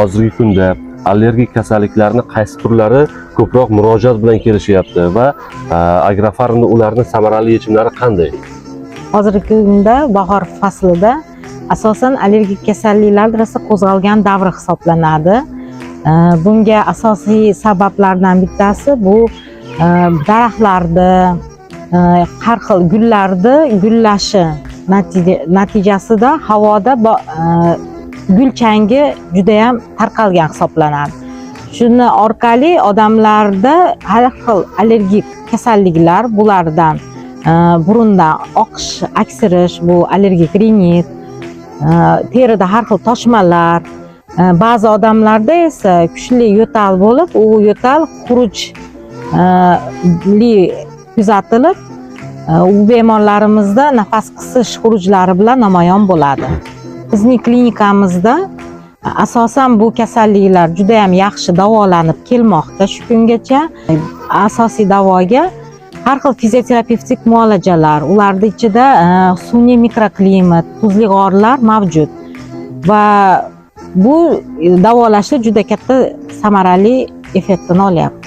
Hozirgi kunda allergik kasalliklarni qaysi turlari ko'proq murojaat bilan kelishyapti va Agrofarmda ularni samarali yechimlari qanday? Hozirgi kunda bahor faslida asosan allergik kasalliklar rosa qo'zg'algan davri hisoblanadi. Bunga asosiy sabablardan bittasi bu daraxtlarni, har xil gullarni gullashi natijasida havoda gul changi judayam tarqalgan hisoblanadi. Shuni orqali odamlarda har xil allergik kasalliklar, bulardan burundan oqish, aksirish, bu allergik rinit, terida har xil toshmalar, ba'zi odamlarda esa kuchli yo'tal bo'lib, u yo'tal xuruj li kuzatilib, u bemorlarimizda nafas qisish xurujlari bilan namoyon bo'ladi. Bizning klinikamizda asosan bu kasalliklar judayam yaxshi davolanib kelmoqda shu kungacha. Asosiy davoga har xil fizioterapevtik muolajalar, ularni ichida sun'iy mikroklimat, tuzli g'orlar mavjud va bu davolashda juda katta samarali effektini olyapti.